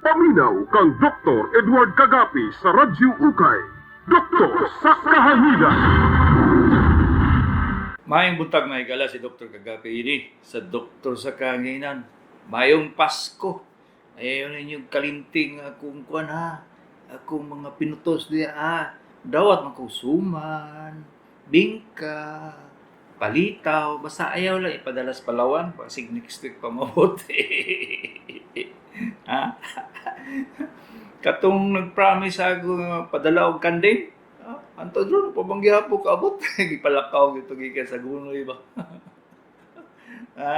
Paminaw kang Dr. Edward Kagapi sa Radyo Ukay. Doktor sa Kahanginan. Maayong buntag, mga higala, si Dr. Kagapi ini sa Doktor sa Kahanginan. Maayong Pasko. Ayaw ninyong kalinting akong kuan ha. Akong mga pinutos diya ha. Dawat man kong suman, bingka, palitaw. Basta ayaw lang ipadala sa Palawan. Basig next week pa mabuti. Ha? Katong nag-promise ako nga padala og kanding. Ah, antod ron, pabanggihapon kaabot. Gipalakaw gito gikan sa gunoy ba. Ha?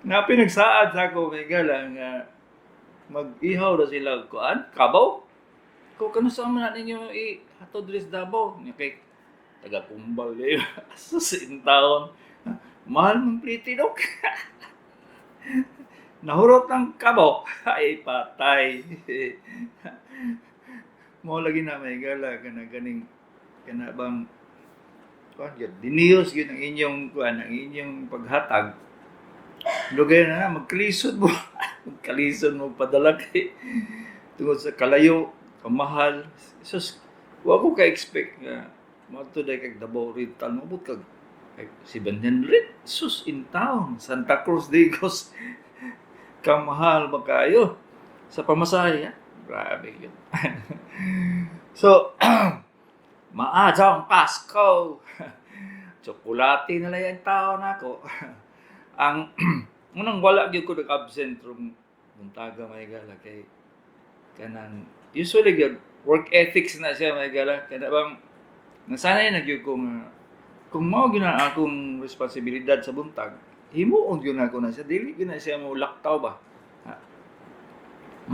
Nga pinagsaad sa ako may gala nga mag-ihaw ra sila og kuan, kabaw. Ko kano sa man ninyo i hatod diri sa Davao nya kay taga Kumbal di ba? Sus in taon. Mahal mong pliti dok. Nahurot ng kabaw. Ay patay. Mao lagi na may gala kana ganing kana bang kuan gyud diniyos gyud ang inyong kuan, ang inyong paghatag. Lugay na na, magkalisod mo. Magkalisod mo padala kay tungod sa kalayo, kamahal. Sus, wa ko ka-expect nga moadto day kag Davao Oriental, moabot kag kag 700. Sus, in town, Santa Cruz Digos. Kamahal ba kayo? Sa pamasahe, ha? Grabe yun. So, maadjong Pasko! Tsokolate na lang yung tao nako. Ang unang wala gyud ko nag-absent rong buntaga, may gala, kay kanang usually gyud work ethics na siya, may gala, kana bang nasanay na gyud ko nga kung mao gyud na akong responsibilidad sa buntag, himuon gyud nako na siya, dili gyud na siya mo laktaw ba. Ha?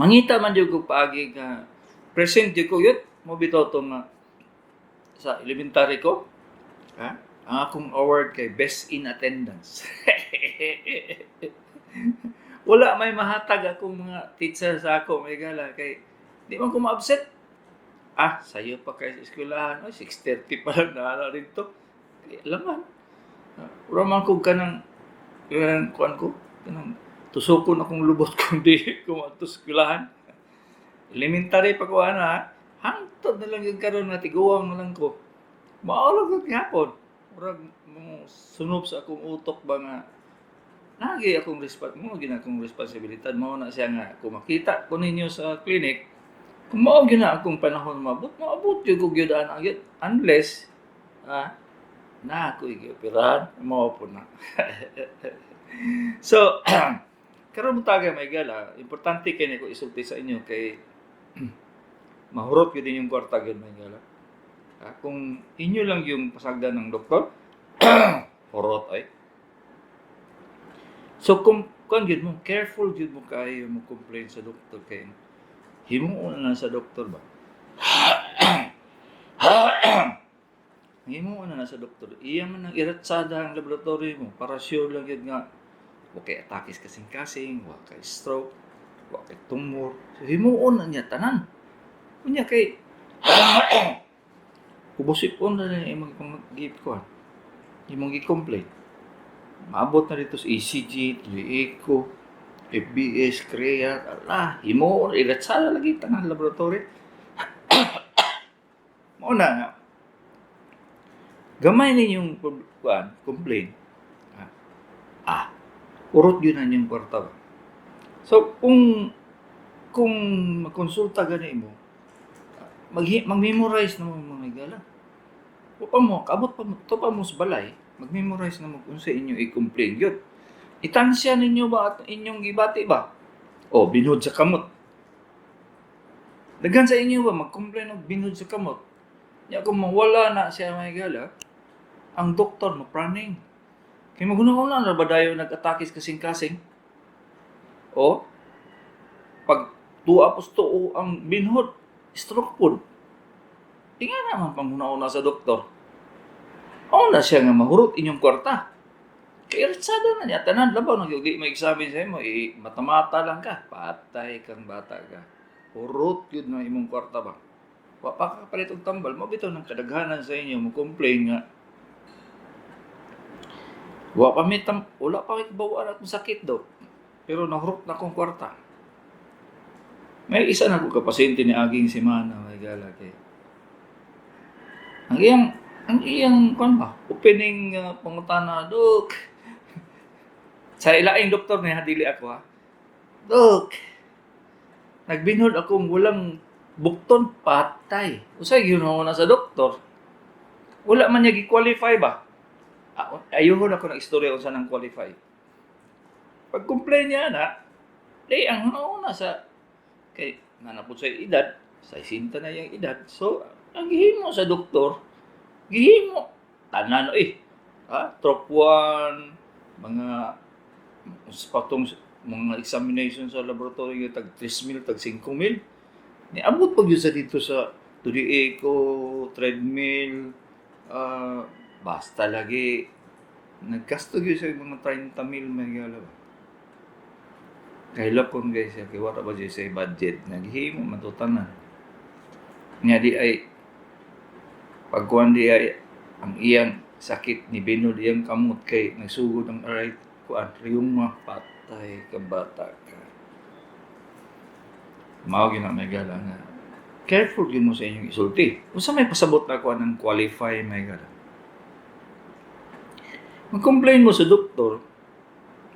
Mangita man gyud ko paagi nga present gyud ko yun mo bitaw to nga sa elementary ko, ha, ang akong award kay best in attendance. Wala may mahatag akong mga teacher sa ako, may gala, kay di man ko ma-absent. Ah, sayo pa kay sa eskwelahan. Oy, 6:30 pa lang na rito. Kay alangan. Ah, wala man ko kanang kanang kuan ko, kanang tusokon akong lubot kung di ko maadto sa eskwelahan. Elementary pa ko ana, hangtod na lang yung karon nga tiguang na lang ko. Mao lang gud gihapon. Murag mo sunob sa akong utok ba nga nagi akong mo gyud akong responsibilidad, mao na siya nga kung makita ko ninyo sa clinic, kung mao gyud na akong panahon maabot, maabot gyud ko gyud ana gyud unless na ako gioperahan, mao po na. So karon buntaga, may gala, importante kay ko isulti sa inyo kay mahurot gyud inyong kwarta gyud, may gala. Ah, kung inyo lang yung pasagdan ng doktor, hurot ay. So kung kuan gyud mo, careful gyud mo kaayo mo complain sa doktor kay himuon na sa doktor ba. Himuon na sa doktor. Iya man ang iratsada ang laboratory mo para sure lang gyud nga wa kay atake sa kasing-kasing, wa kay stroke, wa kay tumor. So himuon na niya tanan. Unya kay ubosipon na lang imong kuan. Imong gi-complain. Maabot na dito sa ECG, echo, FBS, CREA, ala, himuon, iratsada lagi tanan laboratory. Mao na nga. Gamay ninyong kuan, complain. Ah, urot yun na inyong kwarta ba. So, kung magkonsulta gani mo, mag-memorize na mo, mga higala. O pa mo, kaabot pa mo, to pa mo sa balay, mag-memorize na mo kung sa inyo i-complain yun. Itansya ninyo ba at inyong gibati ba? O, binhod sa kamot. Daghan sa inyo ba, mag-complain og binhod sa kamot. Nya kung mawala na siya, mga higala, ang doktor mapraning. Kay maguna-una na ba dayo nag-atake sa kasing-kasing? O, pag tuwa pos tuo ang binhod, stroke pod. Tinga naman panghuna-una sa doktor. O na siya nga mahurot inyong kwarta. Kay ratsada na niya, tanan, labaw, nag di may examine sa imo, eh, mata-mata lang ka. Patay kang bata ka. Hurot yun na imong kwarta ba. Wa pa ka kapalit og tambal, mo bitaw ng kadaghanan sa inyo, mo complain nga, wa pa mi tam, wala pa mi kabawaan akong sakit do. Pero nahurot na akong kwarta. May isa na ko ka pasyente ni aging semana, mga higala, kay ang iyang kuan ba, opening pangutana, "Dok," sa ilaing doktor niya, dili ako ha, "Dok, nagbinhod akong walang bukton." Patay. Usay gyud na sa doktor? Wala man niya gi-qualify ba? Ah, ayuhon ako ng istorya unsa nang qualify. Pag complain niya na, di ang una sa kay nanapod sa edad, sa 60 na yung edad. So, ang gihimo sa doktor, gihimo tanan eh. Ha? Trop 1, mga patong mga examination sa laboratory tag 3,000, tag 5,000. Niabot pag yun sa dito sa 2D echo, treadmill, basta lagi naggasto gyud sa mga 30 mil, may gala ba. Kay lapon guys siya, kay wala ba siya sa budget, naghimo man to tanan. Nga di ay pagkuan di ay ang iyang sakit ni binod iyang kamot kay nagsugod ang right kuan rheuma. Patay ka, bata ka. Mao gyud na, may gala, nga careful gyud mo sa inyong isulti. Unsa may pasabot na kuan ng qualify, may gala? Mag-complain mo sa doktor,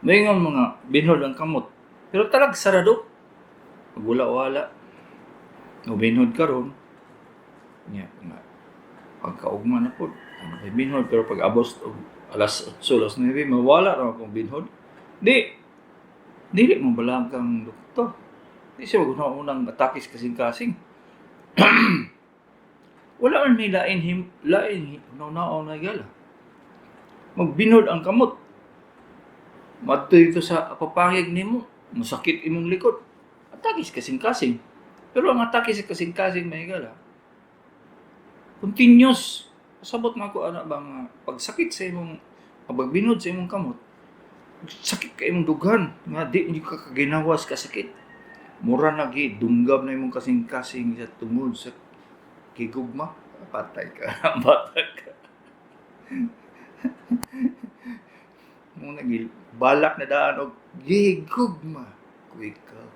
may nga mga binhod ang kamot. Pero talag sarado. Pag wala-wala. No binhod karon. Nya nga pagkaugma na pod. Ano kay binhod, pero pag abot og alas 8, alas 9, mawala ra akong binhod. Di dili mo balang kang doktor. Di siya unang atake sa kasing-kasing. Wala man may lain him lain naon na gala. Magbinhod ang kamot. Madto ito sa papangig nimo, masakit imong likod. Atake sa kasing-kasing. Pero ang atake sa kasing-kasing, may gala, continuous. Pasabot man ko ana ba nga pagsakit sa imong pagbinhod sa imong kamot, sakit ka imong dughan nga di hindi ka kaginawas kasakit. Mura na gi dunggab na imong kasing-kasing sa tungod sa gigugma. Patay ka, bata ka. Mo nagil balak na daan og gigugma ko ikaw.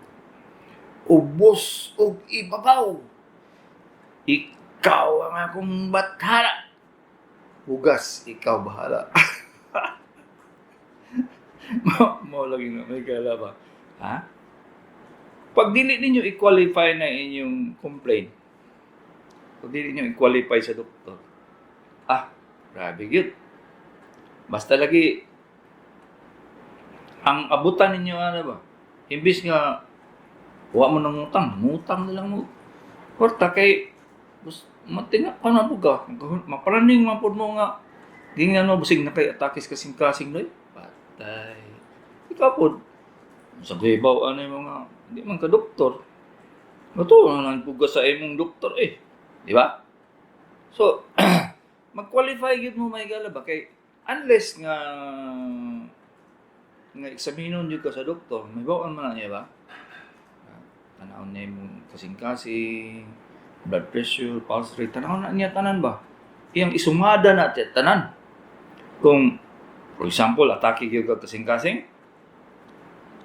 Ubos og ibabaw. Ikaw ang akong bathala. Hugas, ikaw bahala. Mo lagi na may kala ba? Ha? Pag dili ninyo i-qualify na inyong complaint, pag dili ninyo i-qualify sa doktor, ah, grabe gyud. Basta lagi ang abutan ninyo ano ba? Imbis nga wa mo nang utang, ngutang na lang mo. Kwarta kay bus, matinga ka na po ka. Mapraning man pud mo nga gingnan mo busig na kay atake sa kasing-kasing doy. Patay. Ikaw pod sa gibaw ano yung mga hindi man ka doktor. Mato na lang pud ka sa imong doktor eh. Di ba? So, mag-qualify gyud mo, may gala ba, kay unless nga nga eksaminon jud ka sa doktor, may bawon man na niya ba? Tanawon niya imong kasing-kasing, blood pressure, pulse rate, tanawon na niya tanan ba? Iyang isumada na siya tanan. Kung, for example, atake gyud ka kasing-kasing,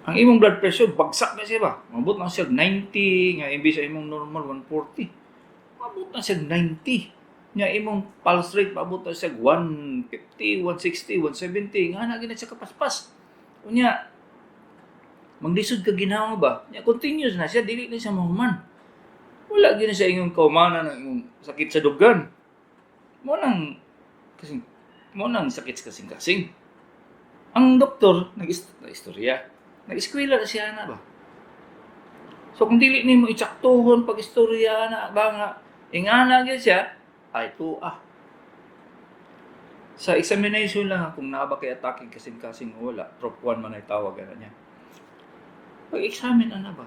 ang imong blood pressure, bagsak na siya ba? Mabot na siya 90, nga imbis sa imong normal 140. Mabot na siya 90. Nga imong pulse rate, mabot na siya 150, 160, 170. Nga na gina siya kapaspas. Unya, maglisod ka ginawa ba? Nya, continuous na siya, dili na siya mahuman. Wala gyud na siya ingong kaumanan ng imong sakit sa dugan. Mo nang sakit sa kasing-kasing. Ang doktor, nag-istorya. Nag-eskwela na siya na ba? So kung dili nimo itsaktuhon pag istorya na ba nga ingana gyud siya, ay tuah. Sa examination lang kung naa ba kay atake kasing-kasing o wala, trop 1 man ay tawag ana niya. Pag-examine ana ba?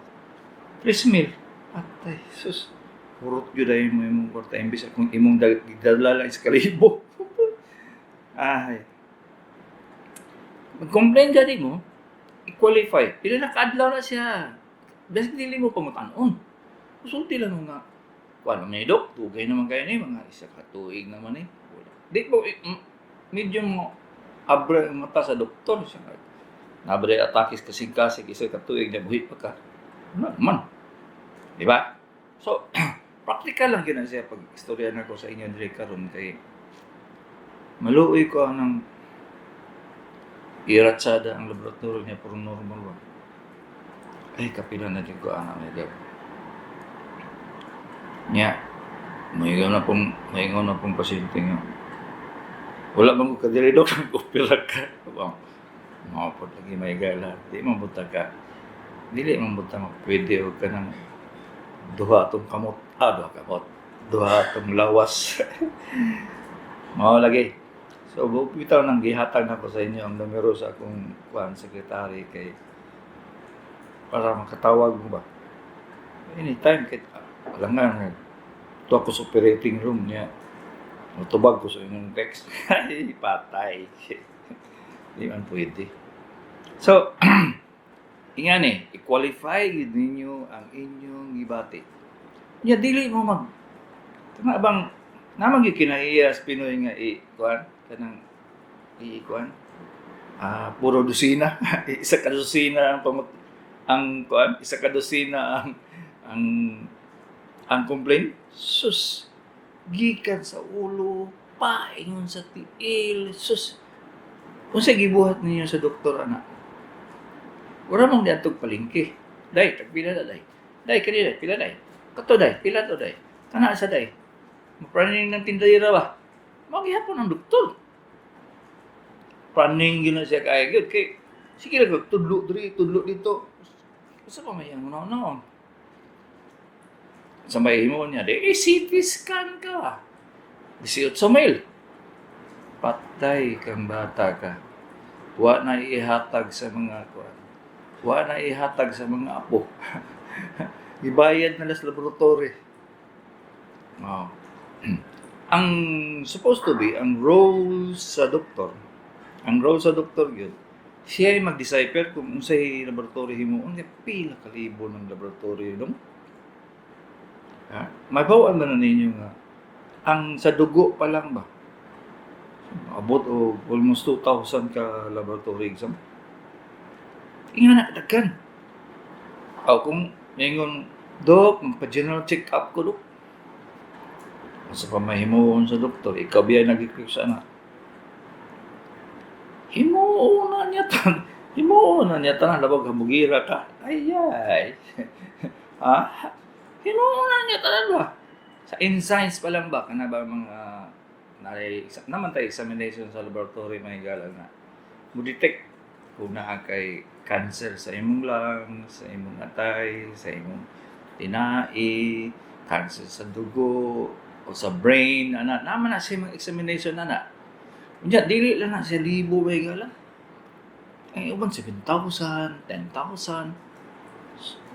3 mil. Atay, sus. Hurot gyud ay mo imong kwarta imbis akong imong gidala lang sa kalibo. Ay. Mag-complain gani mo, i-qualify. Pila na kaadlaw na siya. Basta dili mo pangutan-on. Sulti lang mo nga. Kuan man dok, dugay naman kayo ni mga isa ka tuig naman eh. Wala. Di mo eh, medyo mo abra ang mata sa doktor siya. Nabre atake kasing-kasing isa ka tuig na buhi pa ka. Wala man. Di ba? So, practical lang gyud na siya pag istorya na ko sa inyo diri karon kay maluoy ko anang iratsada ang laboratorio niya pero normal ba. Ay, kapila na din ko ana may gab. Nya, maingon na pong pasyente nga. Wala man ko kadiri, dok, opera ka. Wow. Mao lagi may gala. Di man buta ka. Dili man buta pwede og kanang duha atong kamot. Ah, duha kamot. Duha atong lawas. Mao lagi. So, bitaw nang gihatag nako sa inyo ang numero sa akong kuan sekretary kay para makatawag mo ba. Anytime kay alangan to ako sa operating room niya. Mutubag ko sa inyong text. Ay, patay. Di man pwede. So, ingani, i-qualify gid ninyo ang inyong gibati. Nya dili mo mag tama bang naman gyud kinaiya sa Pinoy nga i kuan kanang i kuan puro dosina, isa ka dosina ang pamut ang kuan, isa ka dosina ang complaint. Sus, gikan sa ulo paingon sa tiil. Sus, unsa gibuhat ninyo sa doktor ana? Wala mong diadtog palengke. Day, tagpila na day. Day, kani day, pila day. Kato day, pila to day. Kana sa day. Mapraning ng tindadira ba? Mao gihapon ang doktor. Praning gyud na siya kay gyud kay sige lang tudlo diri, tudlo dito. Usa pa may ang naon. Sa may himo niya, di, eh, CT scan ka. 18 mil. Patay kang bata ka. Wa na ihatag sa mga kuan. Wa na ihatag sa mga apo. Ibayad na lang sa laboratory. Oh. Ang supposed to be, ang role sa doktor, ang role sa doktor yun, siya ay mag-decipher kung unsay laboratory himuon. Kay pila ka libo ng laboratory dong. Ha? Mabaw-an ba na ninyo nga ang sa dugo pa lang ba abot og almost 2,000 ka laboratory exam? Inga na kadaghan. Aw, kung ningon, "Dok, magpa-general check up ko, dok." Sa pamahimuon sa doktor, ikaw biya nag sa ana. Himuon na niya tan. Himuon na niya tanan labag hamugira ka. Ay ay. Ha? Himuon na niya tanan ba? Sa enzymes pa lang ba kana ba mga naray naman tayo examination sa laboratory may gala na mo detect kung naa kay cancer sa imong lungs, sa imong atay, sa imong tinai, cancer sa dugo o sa brain ana naman na siya mga examination ana. Unya dili lang na siya libo may gala. Ay uban 7,000, 10,000.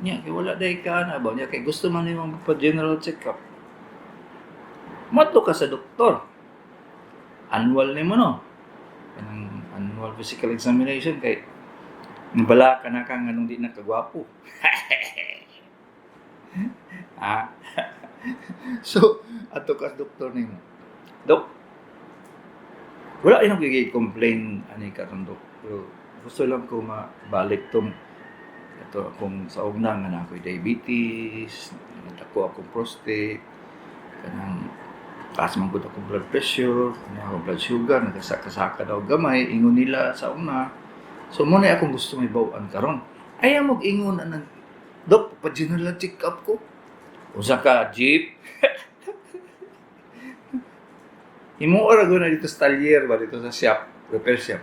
Nya kay wala day ka na ba nya kay gusto man nimo magpa general check up. Madto ka sa doktor. Annual nimo no. Kanang annual physical examination kay nabala ka na ka nganong di na kagwapo. Ah. So, ato ka sa doktor nimo. "Dok, wala ay nang complain ani karon, dok. Pero gusto lang ko mabalik tong ito akong sa ugna nga na ako'y diabetes, nagdako akong prostate, kanang taas man gud akong blood pressure, kanang akong blood sugar, nagasaka-saka daw gamay, ingon nila sa una. So mo na akong gusto may bawaan karon." Ayaw mo ingon anang, "Dok, pa-general check up ko." Usa ka jeep. Himo ra na dito sa talyer ba dito sa shop, repair shop.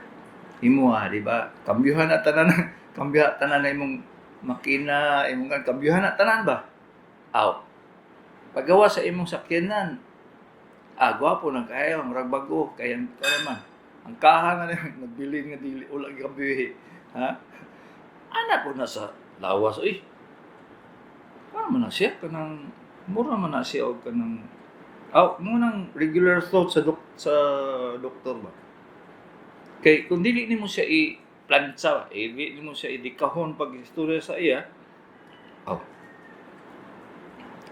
Himo ah, di ba? Kambyuhan na tanan, kambyuhan tanan na imong makina, imong kan kambyuhan na tanan ba? Aw. Pagawa sa imong sakyanan, ah, gwapo nang kayo, murag bago, kay ang naman. Ang kaha nga na nagbilin nga dili wala gikambyuhi. Ha? Ana po na sa lawas, uy. Para man na siya kanang mura man na siya og kanang aw mo nang regular thought sa doktor ba. Kay kung dili nimo siya i-plansa ba, eh, dili nimo siya idikahon pag istorya sa iya, aw.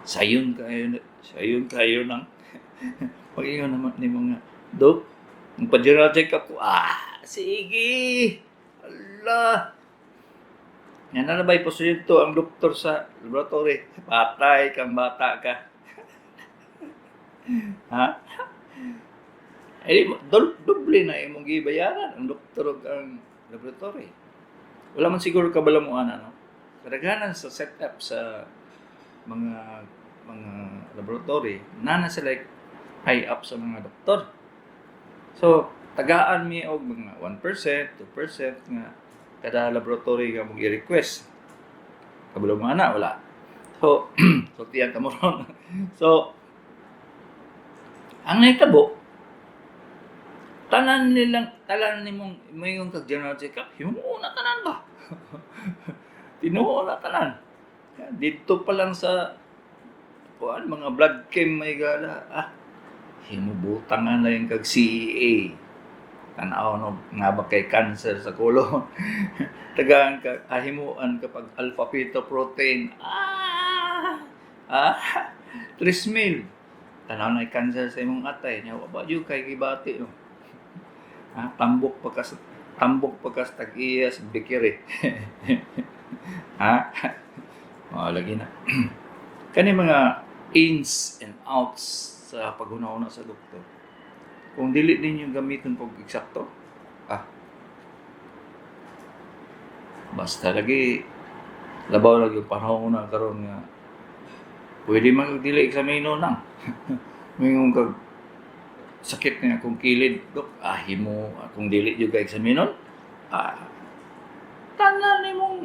Sayon kayo nang pag-ingon naman nimo nga, "Dok, magpa-general check up ko." Ah, sige. Allah. Nga na ba'y porsyento ang doktor sa laboratory? Patay kang bata ka. Ha? Eh, doble na imong gibayaran ang doktor ug ang laboratory. Wala man siguro kabalo mo ana, no? Kadaghanan sa setup sa mga laboratory, naa na sila like high up sa mga doktor. So, tagaan mi og mga 1%, 2% nga kada laboratory nga mong i-request. Kabalo mo ana, wala. So, sultihan ka mo ron. So, ang nahitabo, tanan nilang, tanan nimong moingon kag general check-up, himuon na tanan ba? Tinuo na tanan. Dito pa lang sa kuan, mga blood chem, may gala. Ah, himubutangan na yung kag CEA. Tanaw no nga ba kay cancer sa colon. Tagaan ka ahimuan kapag alpha fetoprotein. Ah! Ah, 3 mil. Tanaw na cancer sa imong atay nya, wa ba jud kay gibati, no? Ah, tambok pa ka sa tag-iya sa bakery. Ha? Oh, lagi na. Kani mga ins and outs sa paghuna-huna sa doktor. Kung dili ninyo gamiton pag eksakto, ah, basta lagi labaw lagi yung panahon na karon nga pwede man kag dili eksamino nang. Moingon kag sakit nga akong kilid, dok, ah, himo kung dili jud ka eksaminon, ah, tanan nimong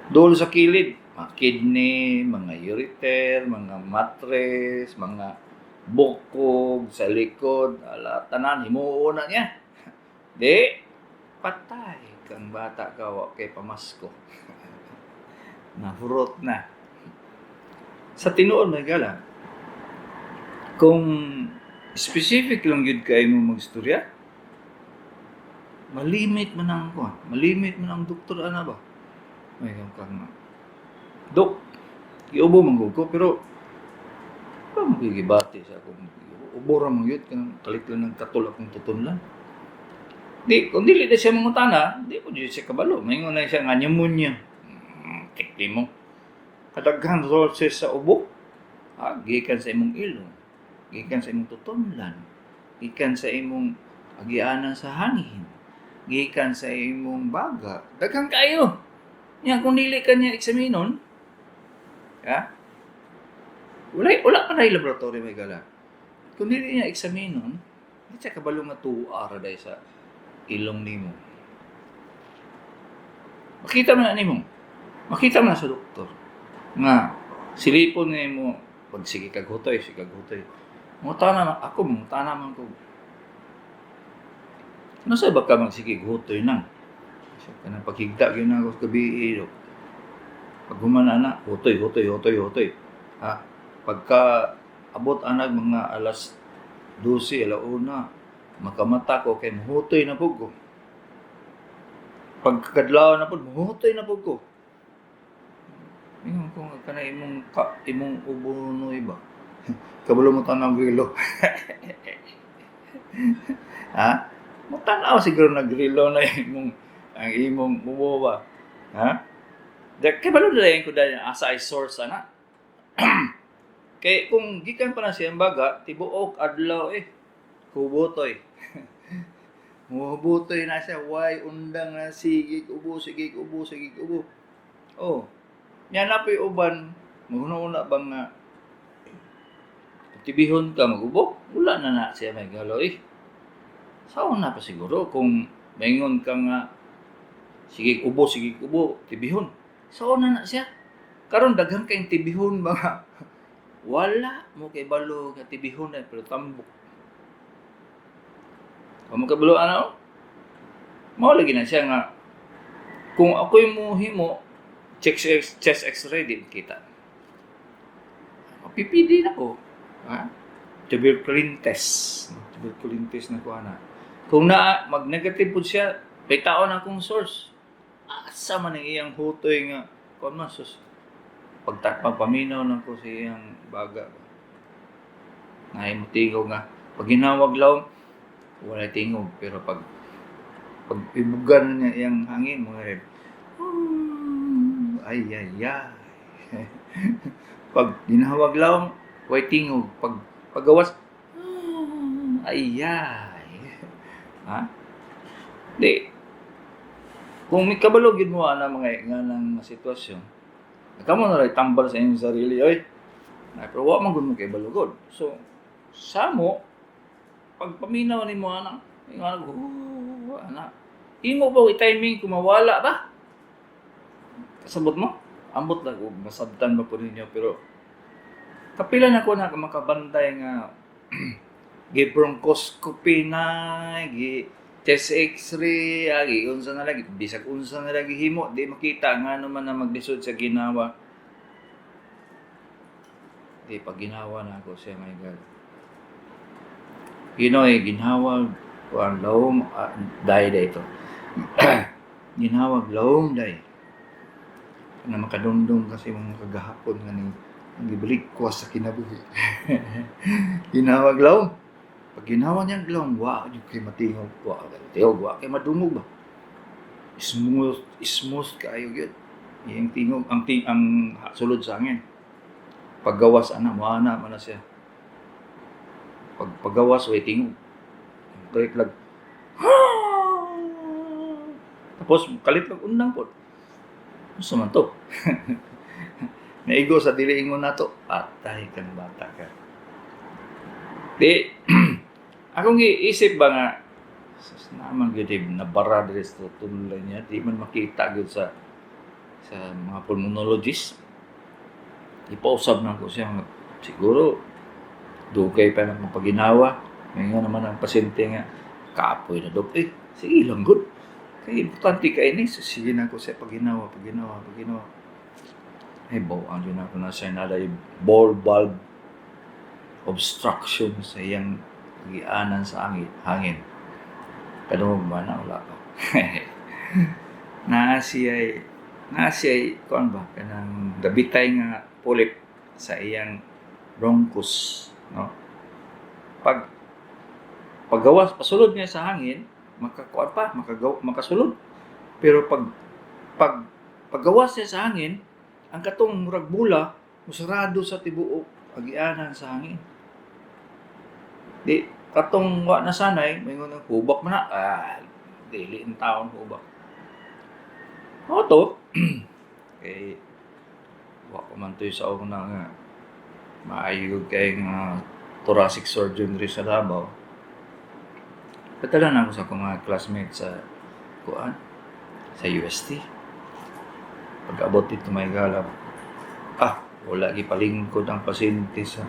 duol sa kilid, mga kidney, mga ureter, mga matres, mga bukog sa likod, ala, tanan himuon na niya. Di patay kang bata ka, wa kay pamasko. Nahurot na. Sa tinuod, may gala, kung specific lang gyud kay mo magstorya, malimit man ang kuan, malimit man ang doktor ana ba. May kang nga, "Dok, giubo man gud ko, pero pa mo gibati sa akong ubo ra man gyud kanang kalit lang ng katol akong tutunlan." Di kung dili na siya mangutana, di po jud siya kabalo. Maingon na siya nga pneumonia. Tikli mo. Kadaghan sources sa ubo. Ah, gikan sa imong ilong, gikan sa imong tutunlan, gikan sa imong agianan sa hangin, gikan sa imong baga. Daghan kayo. Nya kung dili ka niya eksaminon, ha? Wala pa na laboratory, may gala. Kung dili niya eksaminon, di siya kabalo nga tuwa ra day sa ilong nimo. Makita man na nimo. Makita man na sa doktor nga silipon nimo pag sige kag hutoy, sige kag hutoy. Mangutana man ako, mangutana man ko. "Ano sa ba ka magsige hutoy nang?" Siya kanang paghigda gyud na ako sa gabi, eh, dok. Pag human ana, hutoy, hutoy, hutoy, hutoy. Ha? Pagka abot anag mga alas 12, alauna, makamata ko kay muhutoy na pud ko. Pagkadlaw na pud, muhutoy na pud ko. Ingon ko nga kana imong ubo no iba. Kabalo mo tanang grilo. Ha? Mutanaw siguro nagrilo na ang imong ubo ba? Ha? Da kay balo dalayan ko dahil asa ay source ana. Kay kung gikan pa na siya ang baga, tibuok adlaw eh. Kubutoy. Mubutoy na siya, why undang na, sige ubo, sige ubo, sige ubo. Oh. Nya na po'y uban, maghuna-una bang nga tibihon ka magubo? Wala na na siya may galaw eh. Sao na pa siguro kung maingon ka nga sige ubo, sige ubo, tibihon. Sao na na siya. Karon daghan kayong tibihon mga wala mo kay balo nga tibihon na pero tambok. Wa mo kabalo ano? Mao lagi na siya nga kung ako'y mo himo chest x-ray, di kita. PPD na ko. Ha? Tuberculin test. Tuberculin test na ko ana. Kung na mag-negative po siya, may tao na akong source. Asa man ang iyang hutoy nga kuan man sus. Pagpaminaw lang ko sa iyang baga. Naay mo tingog nga pag ginawag law, wala tingog, pero pag ibugan niya iyang hangin, mga rep. Ay ay ay. Pag ginhawag lawom, way tingog. Pag pagawas, ay ay. Ha? Di. Kung may kabalo gyud mo ana mga nga ng sitwasyon, kamo na ray tambal sa inyong sarili, oy. Ay, pero wa man gud mo kay balugod. So, samo pag paminaw nimo ana, ingon ana. Imo ba timing kung mawala ba? Kasabot mo? Ambot lang og masabtan ba po ninyo, pero kapila na ko na makabantay nga gi bronchoscopy na, gi chest x-ray, agi unsa na lagi, bisag unsa na lagi himo, di makita nga naman na maglisod sa ginawa. Di pag ginawa na ako siya, my God. Ginoy, ginhawa, kuan lawom, day day ito. Ginhawag lawom day. Na makadumdum kasi mga kagahapon nga ni ang gibalik ko sa kinabuhi. Ginhawag lawom. Pag ginawa niya ang lawom, wa jud kay matingog, wa kay tingog, wa kay madungog ba. Smooth, smooth kaayo gyud. Iyang tingog, ang sulod sa hangin. Paggawas ana, mo ana man na siya. Pag paggawas way tingog. Kalit lag. Tapos kalit lag undang pod. Unsa man to? Naigo sa dili ingon nato. Patay kang bata ka. Di akong giisip ba nga sus naman gyud eh, nabara diri sa tulay niya, di man makita gyud sa mga pulmonologist. Ipausab na ko siya nga, siguro dugay pa nang paginawa. Ngayon naman ang pasyente nga kapoy na dok eh. Sige lang gud. Kay importante kay ni, so, sige na ko siya paginawa, paginawa, paginawa. Ay, bawaan yun ako na siya nalay ball valve obstruction sa iyang gianan sa angin, hangin. Kadungog ba na wala pa. Naa siya'y kuan ba kanang gabitay nga polyp sa iyang bronchus, no? Pag paggawas pasulod niya sa hangin, makakuan pa, makagaw, makasulod. Pero pag paggawas niya sa hangin, ang katong murag bula musarado sa tibuok agianan sa hangin. Di katong wa na sanay, moingon nga hubak man na, dili in taon hubak. Mao to. Kay wa pa man to'y sa una nga maayo kay nga thoracic surgeon diri sa Davao. Padala na ako sa akong mga classmates sa kuan sa UST. Pag-abot dito may galab, wala gipalingkod ang pasyente sa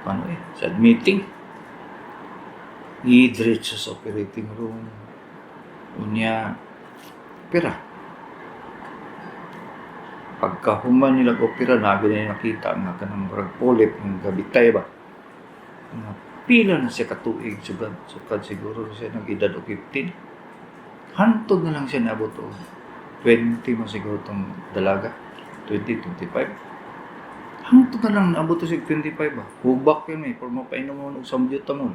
ano eh, sa admitting. Gidiretso sa operating room. Unya, opera. Pagkahuman nila opera, nabi na nakita nga kanang murag polyp ng gabitay ba. Nga pila na siya katuig, sugad, sugad siguro siya nag-edad og 15. Hantod na lang siya naabot og 20 mo siguro tong dalaga. 20, 25. Hantod na lang naabot to siya 25 ba. Hubak yun eh, por mapainom mo og sambutamol.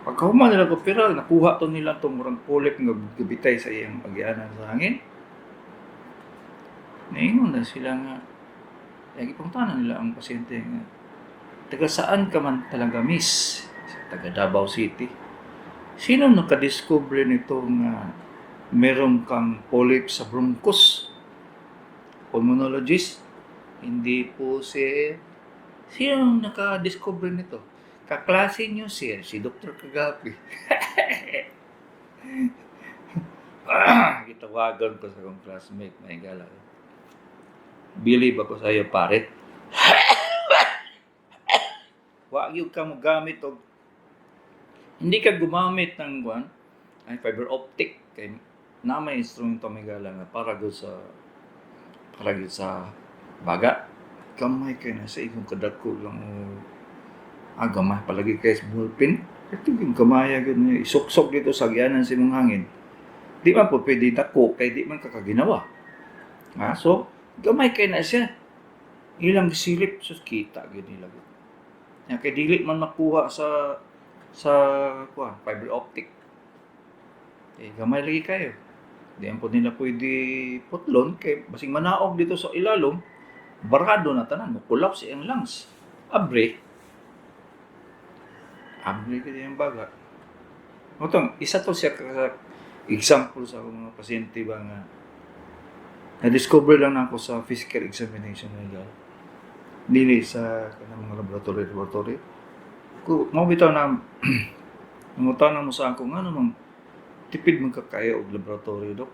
Pagkahuman nila opera, nakuha to nila tong murag polyp nga gabitay sa iyang agianan sa hangin. Naingon na sila nga, lagi pangtanan nila ang pasyente nga, taga saan ka man talaga, miss? Sa taga Davao City. Sino nakadiscover nito nga meron kang polyp sa bronchus? Pulmonologist? Hindi po, sir. Sino nakadiscover nito? Kaklase niyo, sir, si Dr. Kagapi. Gitawagan ko sa akong classmate, may gala. Believe ako sa iyo, pare. Wa gyud ka mo gamit og hindi ka gumamit ng kuan ay fiber optic kay na may instrumento may gala nga para gyud sa baga. Gamay kay na sa imong kadako lang o gamay palagi kay sa ballpen. Ito yung gamaya gyud niya isuksok dito sa gianan sa imong hangin. Di man po pwede dako kay di man kakaginawa. So gamay kay na siya. Ilang silip sus kita gyud nila. Ya, kay dili man makuha sa kuan fiber optic. Eh, gamay lagi kayo. Di po nila pwede putlon kay basing manaog dito sa ilalom, barado na tanan, mo collapse iyang lungs. Abre. Abre kay iyang baga. Motong isa to siya ka example sa akong mga pasyente ba nga na-discover lang nako sa physical examination nila. Dili sa kanang mga laboratory laboratory. Ko mao bitaw na nangutana mo sa ako nga namang tipid man ka kayo og laboratory, dok.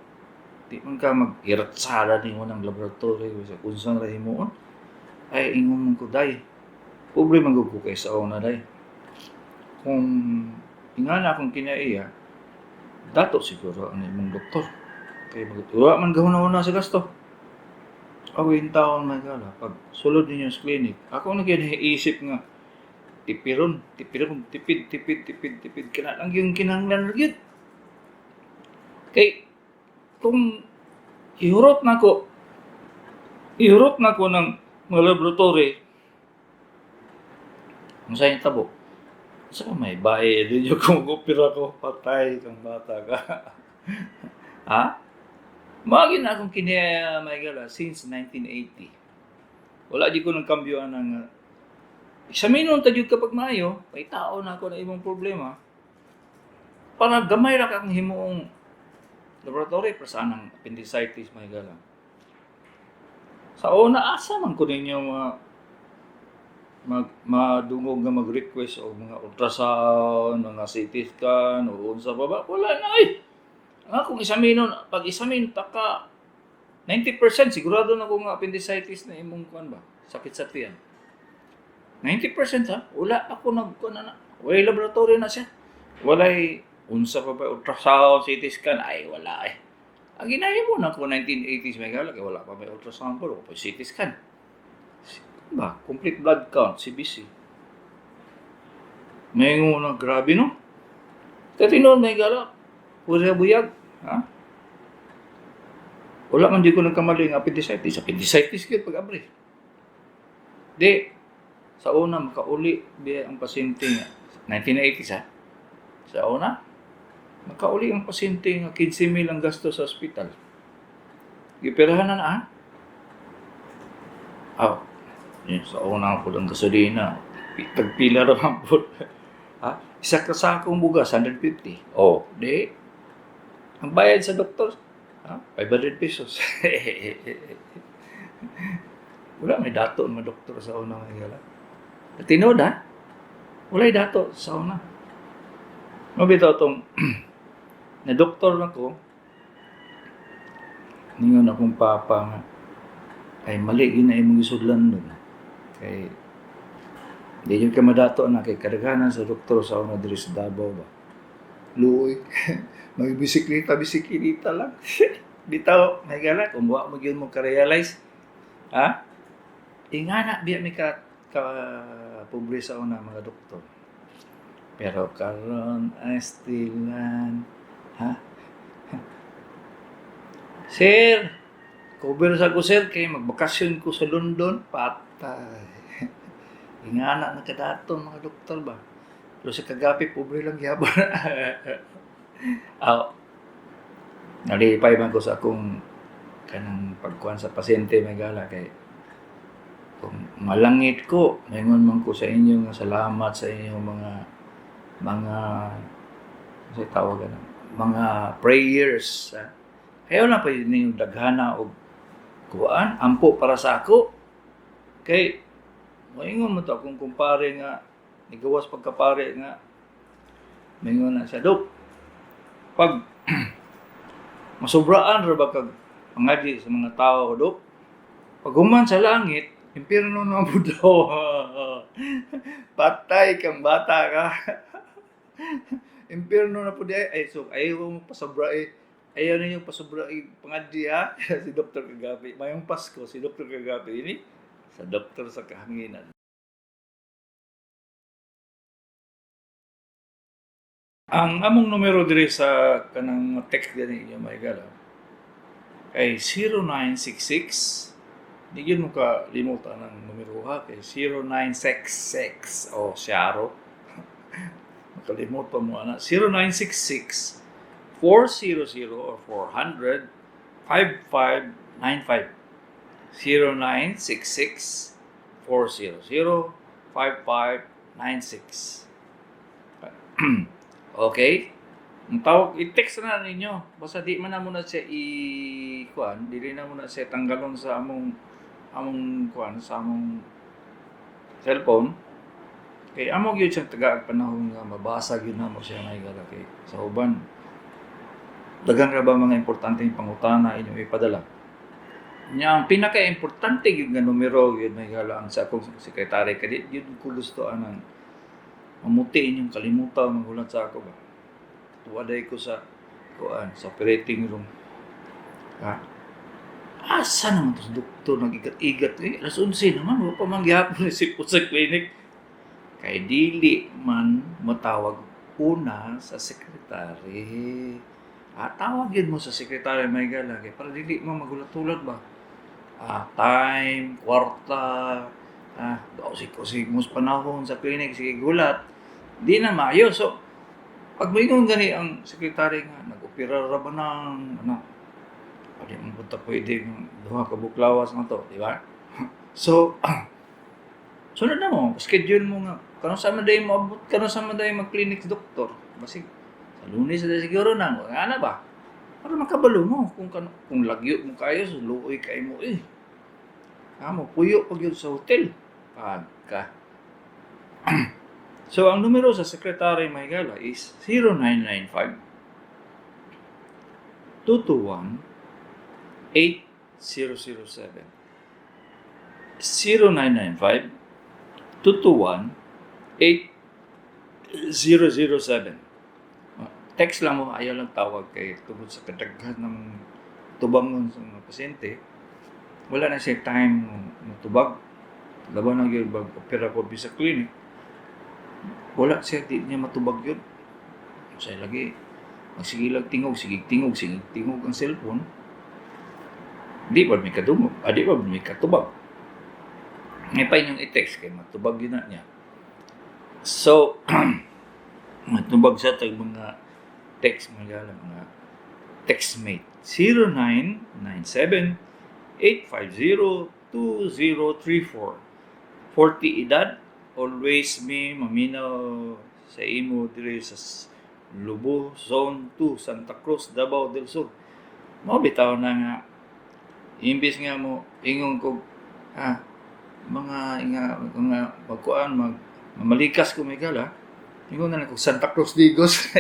Di man ka mag-iratsada nimo ng laboratory sa unsa ra himuon. Ay, ingon man ko, "Day. Pobre man gud ko kay sa una, day. Kung ingana akong kinaiya, dato siguro ang imong doktor. Kay mag wa man gahuna-huna sa gasto." Ako yung taon may gala, pag sulod ninyo sa clinic, ako na kinaisip nga, tipiron, tipiron, tipid, tipid, tipid, tipid, kana lang yung kinahanglan gyud. Kay, kung ihurot na ko ng mga laboratory, kung saan yung tabo, sa may bayad ninyo kung opera ko, patay kang bata ka. Ha? Magi na akong kiniya, may gala, since 1980. Wala di ko nang kambyo ang examinon ta jud kapag maayo, kay tao na ako na imong problema. Para gamay ra kang himuong laboratory para sa anang appendicitis, may gala. Sa una, asa man ko ninyo mga mag madungog nga mag-request og mga ultrasound, mga CT scan o unsa pa ba? Wala na ay. Ang akong examinon, pag examine ta ka 90% sigurado na ko nga appendicitis na imong kuan ba? Sakit sa tiyan. 90% ha, wala ako nagkuan na. Walay laboratory na siya. Walay unsa pa ba ultrasound, CT scan, ay wala eh. Ang ginahimo na ko 1980s, may gala kay wala pa may ultrasound ko, pa CT scan. Ba, complete blood count, CBC. May na grabe no. Kaya tinuod, may gala, pura buyag, ha? Wala man di ko nagkamali ng appendicitis. Appendicitis gyud pag abri. Di, sa una makauli biya ang pasyente nga 1980s ha. Sa una, makauli ang pasyente nga 15 mil ang gasto sa ospital. Giperahan na na ha. Aw, yun, sa una po ang gasolina. Tagpila ra man po. Ha? Isa ka sakong bugas, 150. Oh, di. Ang bayad sa doktor, ha? 500 pesos. Wala may dato ang mga doktor sa una nga gala. Tinuod ha? Wala'y dato sa una. Mabitaw tong na doktor na ko, ningon akong papa nga, ay mali yun na imong gisudlan doon. Kay di yun ka madato na kay kadaghanan sa doktor sa una diri sa Davao ba. Luoy. Magbisikleta, bisikleta lang. Bitaw, may gala kung wa mo gyud mo ka-realize. Ha? Ingana biya mi ka ka pobre sa una mga doktor. Pero karon astilan, ha? Sir, cover sa ko sir kay magbakasyon ko sa London, patay. Ingana na kadato mga doktor ba. Pero sa Kagapi, pobre lang gyapon. Aw, nalipay man ko sa akong kanang pagkuan sa pasyente, may gala, kay kung malangit ko, maingon man ko sa inyo nga salamat sa inyong mga sa tawag ano, mga prayers. Ha? Ayaw na pa yun ninyong daghana og kuan, ampo para sa ako. Kay maingon mo to akong kumpare nga nigawas pagkapare nga maingon na siya, "Dok, pag masobraan ra ba kag pangadi sa mga tao, Dok, pag human sa langit, impyerno na mo daw." Patay kang bata ka. Impyerno na po di ay. Ay, so ayaw mo pasobra eh. Ayaw ninyo pasobra eh, pangadi ha. Si Dr. Kagapi. Mayong Pasko, si Dr. Kagapi. Ini, sa Doktor sa Kahanginan. Ang among numero diri sa kanang text gani inyo may gala kay 0966. Di gyud mo ka limutan ang numero ha, kay 0966 o siyaro. Makalimot pa mo ana. 0966. 400 or 400 5595. 0966 400 5596. Okay? Ang tawag, i-text na ninyo. Basta di man na muna siya i-kuan, dili na muna siya tanggalon sa among kuan, sa among cellphone. Kay amo gyud siyang tagaag panahon nga mabasa gyud namo siya, mga higala, kay sa uban daghan ra ba mga importanteng pangutana inyong ipadala. Nya ang pinaka-importante gyud nga numero gyud, mga higala, ang sa akong sekretary, kay di gyud ko gusto anang mamuti inyong kalimutan magulat sa ako ba. Tuwaday ko sa kuan, sa operating room. Ha? Asa naman to sa doktor nag-igat-igat eh? Alas 11 naman, wa pa man gihapon sipot sa clinic. Kay dili man matawag una sa sekretary. Ah, tawag yun mo sa sekretary, mga higala, kay para dili mo magulat-ulat ba. Ah, time, kwarta, ah, usik-usik mo sa panahon sa clinic, sige gulat. Di na maayo. So, pag moingon gani ang sekretary nga, nag-opera ra ba ng, ano, di man punta pwede duha ka buklawas na to, di ba? So, sunod na mo, schedule mo nga, kanus-a man day mo abot, kanus-a man day mag-clinic doktor. Basig, sa Lunes na siguro na, nga na ba? Para makabalo mo, kung lagyo mo kayo, so luoy kay mo eh. Amo, puyo pag yun sa hotel. Pagka. So, ang numero sa secretary, mga higala, is 0995 221 8007. 0995 221 8007. Text lang mo, ayaw lang tawag kay tungod sa kadaghan ng tubangon sa mga pasyente. Wala na siya time mo tubag. Laban na gyud bag opera ko sa clinic. Wala siya, di niya matubag yun. Siya lagi, magsige lang tingog, sige tingog, sige tingog ang cellphone. Di pa may kadungog, ah, di pa may katubag. May pa inyong i-text kay matubag yun na niya. So, matubag siya tag mga text, mga mga textmate. 0997 850 2034. 40 edad, always me maminaw sa imo diri sa Lubo, Zone 2, Santa Cruz, Davao del Sur. Mao bitaw na nga imbis nga mo ingon ko ah mga inga mga magkuan mag mamalikas ko may gala, ingon na lang ko Santa Cruz Digos.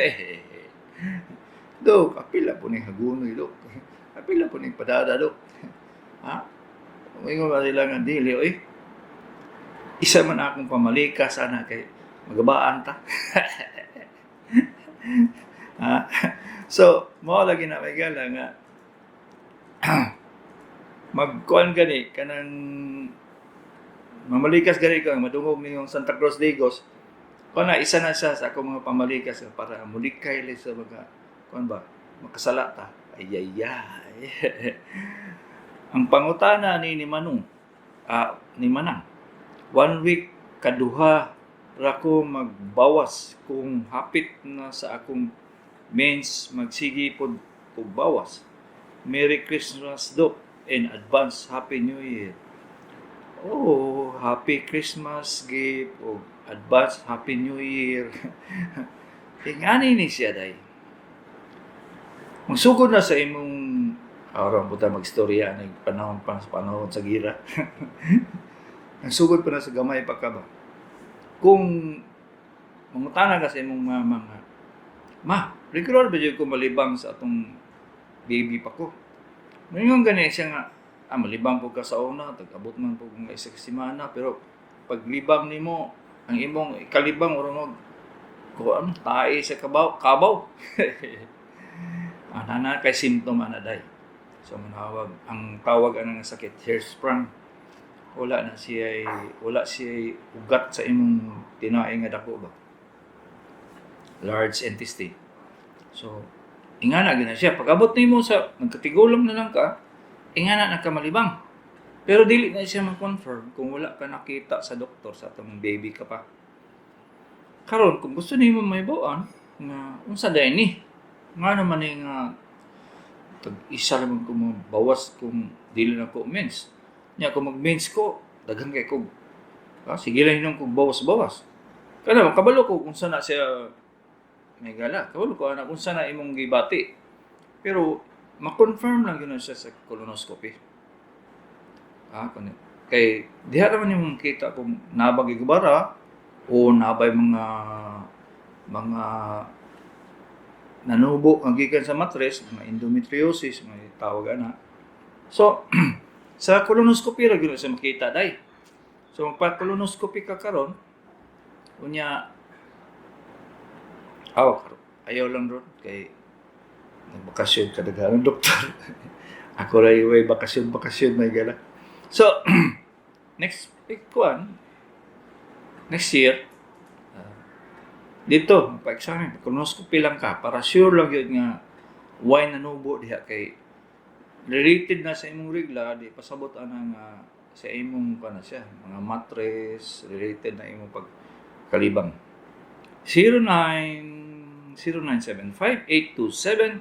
Dok, apila po ni Hagunoy, dok. Apila po ni Padada, dok. Ha, ingon ba sila nga dili oy, isa man akong pamalikas ana kay magabaan ta. Ha? So, mao lagi na may gala nga magkuan gani kanang mamalikas gani ka madungog niyong Santa Cruz Digos kuan na, isa na siya sa akong mga pamalikas para mulikay lang sa mga kuan ba, makasala ta. Ay ay ay. Ang pangutana ni Manong, ah, ni Manang, one week kaduha ra ko magbawas, kung hapit na sa akong mens magsige pod og bawas? Merry Christmas, Doc, in advance Happy New Year. Oh, Happy Christmas gift o advance Happy New Year. Ingani ni siya day. Magsugod na sa imong aron po ta magstorya ning panahon pa sa panahon sa gira. Nagsugod pa na sa gamay pa ka ba? Kung mangutana ka sa imong mama nga, "Ma, regular ba jud ko malibang sa atong baby pa ko?" Ngayon gani siya nga, ah, malibang po ka sa una, tag-abot man po kung isa ka semana, pero paglibang nimo, ang imong ikalibang oro mo, kuan, tae sa kabaw, kabaw. Ah, na kay symptom ana day. So manawag, ang tawag ana nga sakit Hirschsprung. Wala siya ugat sa imong tinai nga dako ba. Large intestine. So ingana gyud na siya. Pag abot nimo sa nagkatigulang na lang ka, ingana na ka malibang. Pero dili na siya ma-confirm kung wala ka nakita sa doktor sa atong baby ka pa. Karon kung gusto nimo mahibaw-an nga unsa day ni, Nga naman eh nga tag isa naman ko mo bawas kung dili na ko mens. Nya kung mag-mens ko, daghan kay ko, ah, sige lang hinom kog bawas-bawas. Kana kabalo ko kung sana siya may gala. Kabalo ko ana kung sana imong gibati. Pero ma-confirm lang gyud na siya sa colonoscopy. Ah, kuno. Kay diha naman imong makita kung nabag gibara o nabay mga nanubo ang gikan sa matres, mga endometriosis, mga tawag ana. So, sa colonoscopy ra gyud siya makita day. So, magpa-colonoscopy ka karon, unya aw karon. Ayaw lang ron kay nagbakasyon ka daghan doktor. Ako ra way bakasyon bakasyon may gala. So, next week kuan, next year, dito, pa-examine, colonoscopy lang ka para sure lang yun nga why nanubo diha kay related na sa imong regla, di pasabot ana nga sa imong kana siya, mga matres, related na imong pagkalibang. 09 0975 827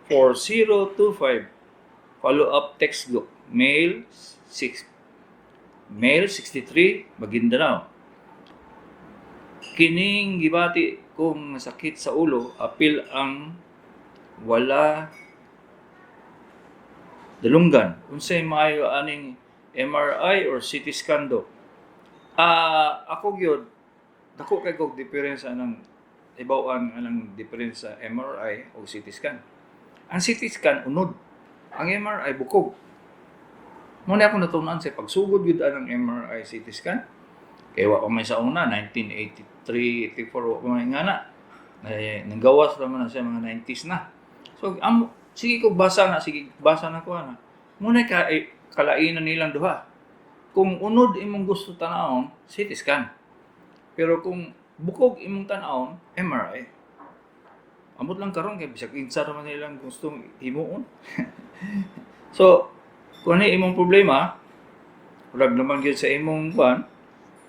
4025. Follow up text group. Male 6, male 63, Maguindanao. Kining gibati kong sakit sa ulo, apil ang wala dalunggan. Unsay maayo aning MRI or CT scan, dok? Ah, ako gyud dako kay kog diferensya ng ibaw-an anang diferensya MRI o CT scan. Ang CT scan unod, ang MRI bukog. Mo na ako natun-an sa pagsugod gyud anang MRI CT scan. Kay wa pa may sa una 1983, 84 wa pa may ngana. Ay, nanggawas ra man na siya mga 90s na. So am sige ko basa na, sige basa na ko ana. Muna ka eh, kalainan nilang duha. Kung unod imong gusto tanawon, CT scan. Pero kung bukog imong tan-awon, MRI. Amot lang karon kay bisag insa ra man nilang gustong himuon. So, kung ano imong problema, murag naman gyud sa imong kuan,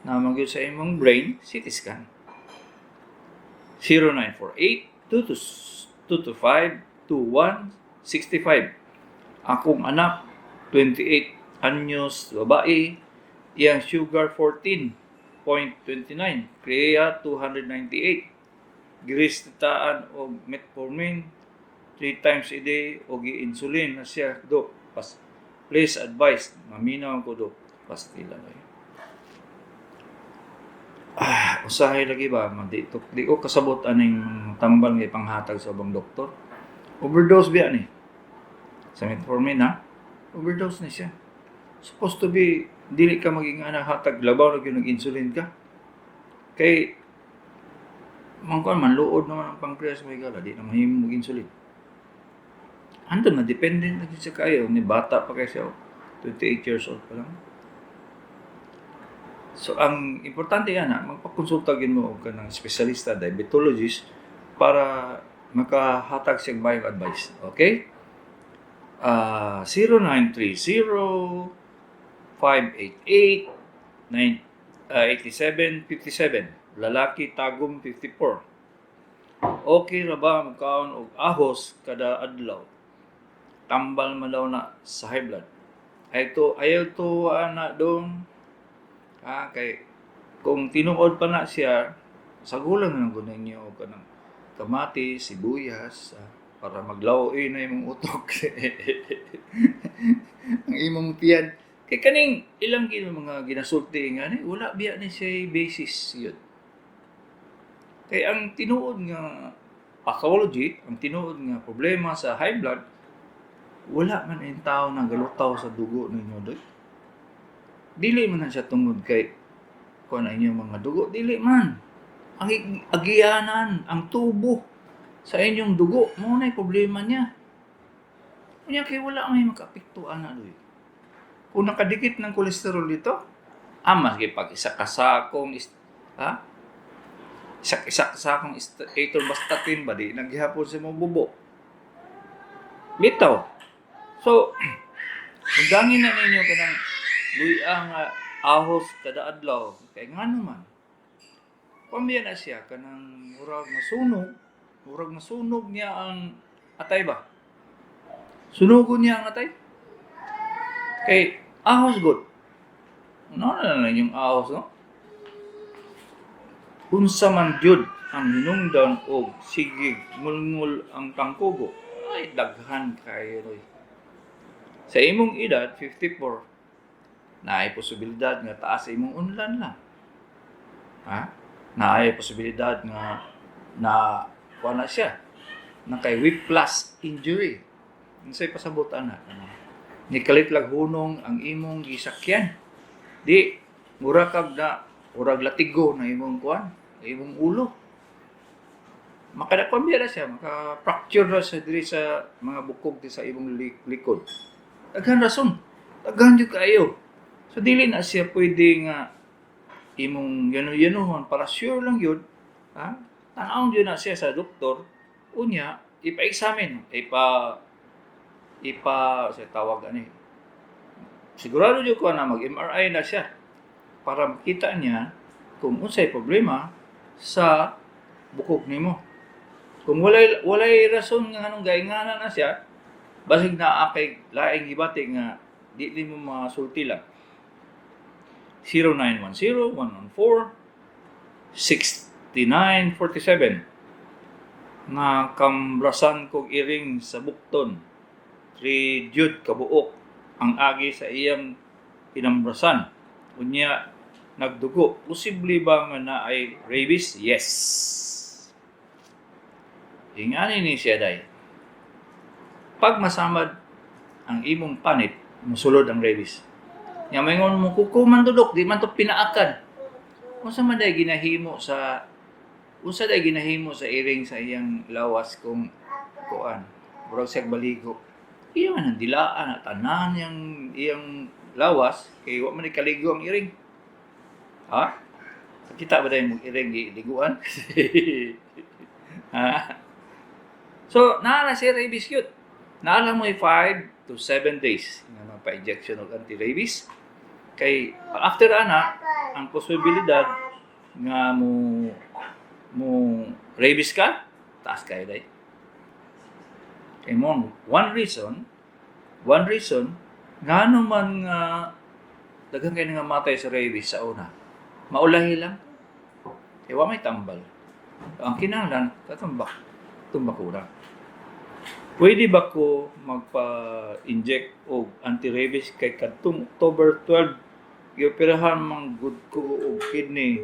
naman gyud sa imong brain, CT scan. 0948 225 2165. Akong anak, 28 anyos, babae, iyang sugar 14.29, Crea 298. Giresetahan og metformin 3 times a day o gi-insulin na siya, dok. Pas, please advise, maminaw ko, dok. Pastila na yun. Ah, usahay lagi ba, di, di ko kasabot aning tambal nga ipanghatag sa ubang doktor. Overdose biya ni. Sa metformin ha. Overdose ni siya. Supposed to be, dili ka maging ana hatag, labaw na gyud nag-insulin ka. Kay, man kuan manluod naman ang pancreas may gala, di na mahimo mag-insulin. Andun na, dependent na gyud siya kayo. Ni bata pa kay siya, oh. 28 years old pa lang. So, ang importante yan ha, magpakonsulta gyud mo og kanang espesyalista, diabetologist, para makahatag siyang maayong advice. Okay? 0930 588 9, 8757. Lalaki, Tagum 54. Okay ra ba magkaon og ahos kada adlaw? Tambal man daw na sa high blood. Ay to ayaw to ana dong. Ah, kay kung tinuod pa na siya, sagulan na lang ko ninyo og kanang kamatis, sibuyas, ah, para maglaw-oy na imong utok. Ang imong tiyan. Kay kaning ilang gid mga ginasulti nga ni wala biya ni siya basis yun. Kay ang tinuod nga pathology, ang tinuod nga problema sa high blood, wala man ang tao na galutaw sa dugo ninyo doy. Dili man na siya tungod kay kuan na inyong mga dugo, dili man. Ang agianan, ang tubo sa inyong dugo, mao na problema niya. Unya kay wala may makaapekto ana doy. Kung nakadikit ng kolesterol dito, ah, maski pag isa ka sakong ha? Isa ka sakong atorvastatin ba di naghihapon sa imong bubo. Bitaw. So, kung dangin na ninyo kanang luya nga ahos kada adlaw, kay ngano man. Pambiya na siya kanang murag masunog niya ang atay ba? Sunugon niya ang atay. Kay ahos gud. Ano na lang yung ahos, no? Unsa man jud ang hinungdan og sigig ngulngul ang tangkugo? Ay, daghan kayo, roy. Sa imong edad, 54, naay posibilidad nga taas sa imong unlan lang. Ha? Naay posibilidad nga na kuha na siya. Na kay whiplash injury. Unsay pasabot ana? Nikalit lang hunong ang imong gisakyan. Di mura kag na murag latigo na imong kuan, na imong ulo. Makadakuan biya na siya, maka-fracture na siya diri sa mga bukog di sa imong likod. Daghan rason. Daghan jud kaayo. So dili na siya pwede nga imong yano-yanohon para sure lang yun, ha? Tan-awon jud na siya sa doktor, unya ipa-examine, ipa ipa sa tawag ani. Sigurado jud ko na mag-MRI na siya para makita niya kung unsay problema sa bukog nimo. Kung walay walay rason nga nganong gaingana na siya, basig naa kay laing gibati nga di nimo masulti lang. 0910-114-6947. Nga kambrasan kog iring sa bukton. 3 jud kabuok ang agi sa iyang hinambrasan. Unya nagdugo. Posible ba nga naay rabies? Yes. Ingani ni siya day. Pag masamad ang imong panit, musulod ang rabies. Nya maingon mo, "Kuko man dudok, di man to pinaakan." Unsa day ginahimo sa iring sa iyang lawas kung kuan, murag siya baligo? Iya man ang dilaan at tanan yang iyang lawas kay wa man ni kaligo ang iring. Ha? Kita ba dahil mong iring liguan? Ha? So, naa na siya rabies cute. Naa lang mo 5 to 7 days nga mapa-injection og anti-rabies. Kay after ana, ang posibilidad nga mo mo rabies ka, taas kayo day. Kay mo, one reason, ngano man nga daghan kayo nga matay sa rabies sa una. Maulahi lang. Kay wa may tambal. Ang kinahanglan katong itong bakuna. Pwede ba ko magpa-inject og anti-rabies kay kadtong October 12 gioperahan man gud ko og kidney?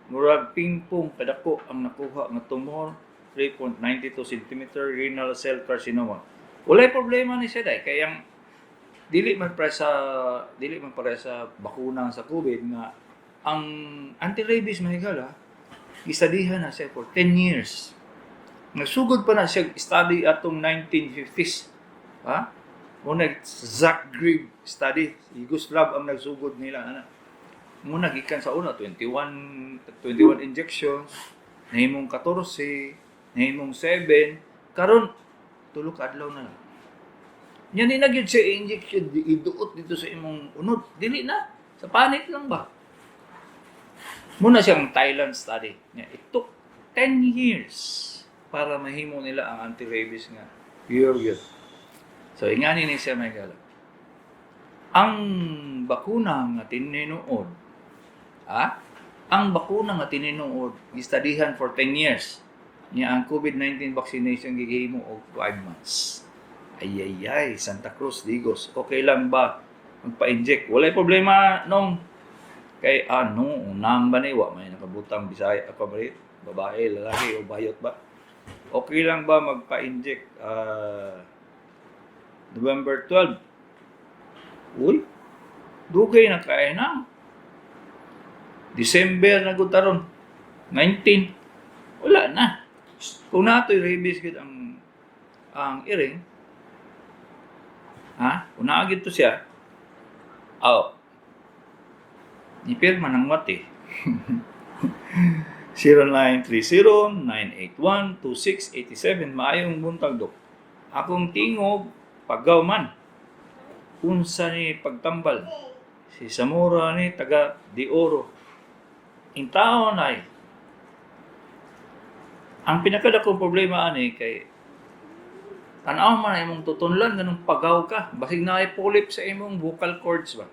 Murag pingpong kadako ang nakuha nga tumor, 3.92 cm, renal cell carcinoma. Walay problema ni siya day kay ang dili man pare sa bakuna sa COVID nga ang anti-rabies, mahigala, gistadihan na siya for 10 years. Nagsugod pa na siya study atong 1950s. Ha? Mo nag Zagreb study, Yugoslav ang nagsugod nila ana. Mo gikan sa una 21 21 injections, nahimong 14, nahimong 7, karon 3 ka adlaw na lang. Nya ni na gyud siya injection iduot dito sa imong unod, dili na. Sa panit lang ba? Muna siyang Thailand study. Nya it took 10 years para mahimo nila ang anti-rabies nga pure yun. So, ingani ni siya, may gala. Ang bakuna nga tinuod, ha? Ang bakuna nga tinuod, gistadihan for 10 years. Nya ang COVID-19 vaccination gihimo og 5 months. Ay ay ay, Santa Cruz, Digos. Okay lang ba magpa-inject? Walay problema nung kay ano, unang ba ni wa may nakabutang Bisaya ako ba, babae, lalaki o bayot ba? Okay lang ba magpa-inject November 12? Uy, dugay na kaya na. December na gud taron. 19. Wala na. Kung natoy rabies gid ang iring, ha? Kung naa gid to siya, aw, ni pirma ng wati. 0930-981-2687. Maayong buntag, Dok. Akong tingog, pagaw man. Unsa ni pagtambal? Si Zamora ni taga Di Oro. Intawon ay ang pinakadakong problema ani kay Tanaw man na imong tutunlan ganung pagaw ka. Basig na ay polyp sa imong vocal cords ba.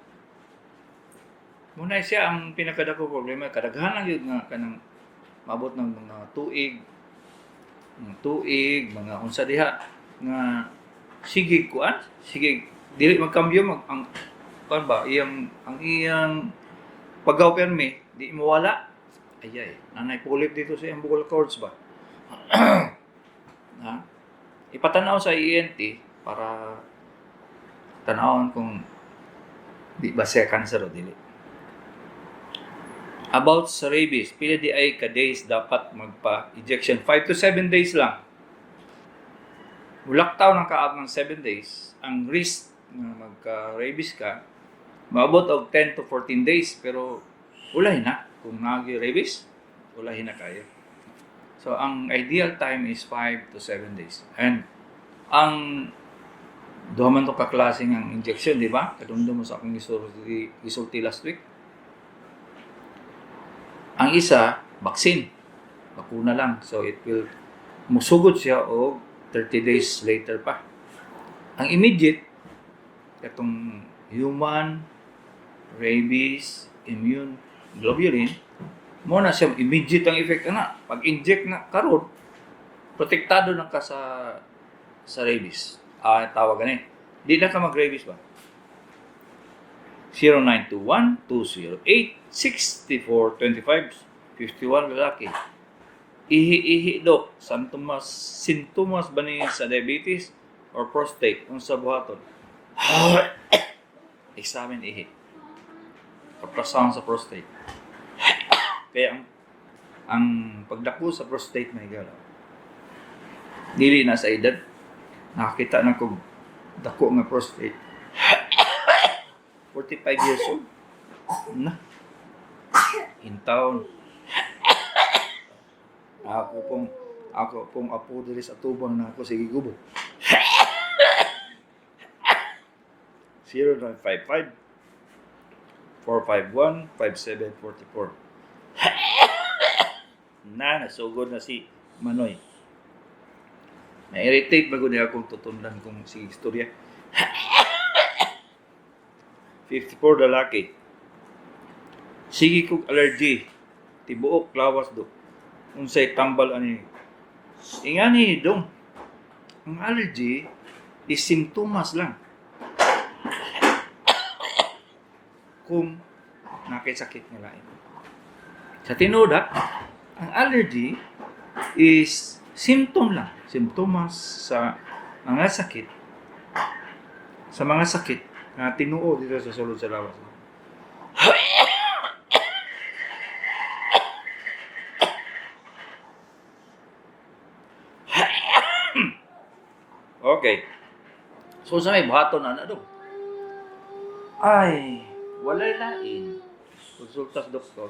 Muna siya ang pinakadako problema. Kadaghan lang yun nga kanang maabot ng mga tuig, mga unsa diha nga sige kuan, sige dili magkambyo mag ang kuan ba iyang ang iyang pagaw permi di mo wala. Ayay, nanay polyp dito sa iyang vocal cords ba. Ha? Ipatanaw sa ENT para tanawon kung di ba siya cancer o dili. About sa rabies, pila di ay ka days dapat magpa-injection? 5 to 7 days lang. Mulaktaw ng kaab ng 7 days, ang risk na magka-rabies ka, maabot og 10 to 14 days, pero ulahin na. Kung nag-rabies, ulahin na kayo. So, ang ideal time is 5 to 7 days. And, ang duha man to kaklase ang injection, di ba? Kadumdum mo sa akong gisulti last week. Ang isa, vaccine. Bakuna lang. So, it will musugod siya og 30 days later pa. Ang immediate, itong human rabies immune globulin, mo na siya immediate ang effect na. Pag-inject na karon, protektado na ka sa rabies. Ah, tawag gani. Di na ka mag-rabies ba? 0921-208-6425 51 lalaki. Ihi-ihi dok, sintomas, sintomas ba ni sa diabetes or prostate? Unsa buhaton? Examine ihi. Ultrasound sa prostate. Kaya ang pagdako sa prostate may gala. Dili na sa edad. Nakakita na kog dako nga prostate. 45 years old. Na. In town. Ako pong apo diri sa tubang na ako sige gubo. 0955 451 5744. Na nasugod na si Manoy. Na-irritate ba gud akong tutundan kung si istorya. 54 lalaki. Sige kog allergy. Tibuok lawas do. Unsay tambal ani? Ingani dong. Ang allergy is simptomas lang. Kung nakisakit nga lain. Sa tinuod ha, ang allergy is symptom lang. Simptomas sa mga sakit. Sa mga sakit nga tinuod dito sa sulod sa lawas. Okay. So sa may buhaton na na do. Ay, walay lain. Konsulta sa doktor.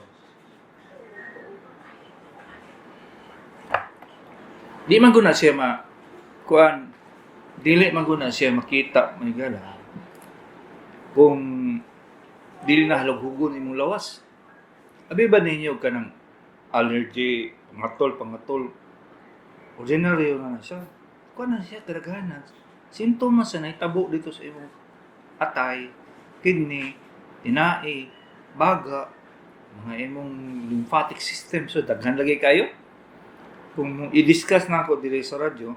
Di man guna siya ma kuan, dili man guna siya makita may gala. Kung dili na halughugon imong lawas. Abi ba ninyo kanang allergy, pangatol, pangatol. Ordinaryo na na siya. Kuan na siya kadaghanan. Sintomas sa nahitabo dito sa imong atay, kidney, tinai, baga, mga imong lymphatic system. So daghan lagi kayo. Kung i-discuss na ako diri sa radyo,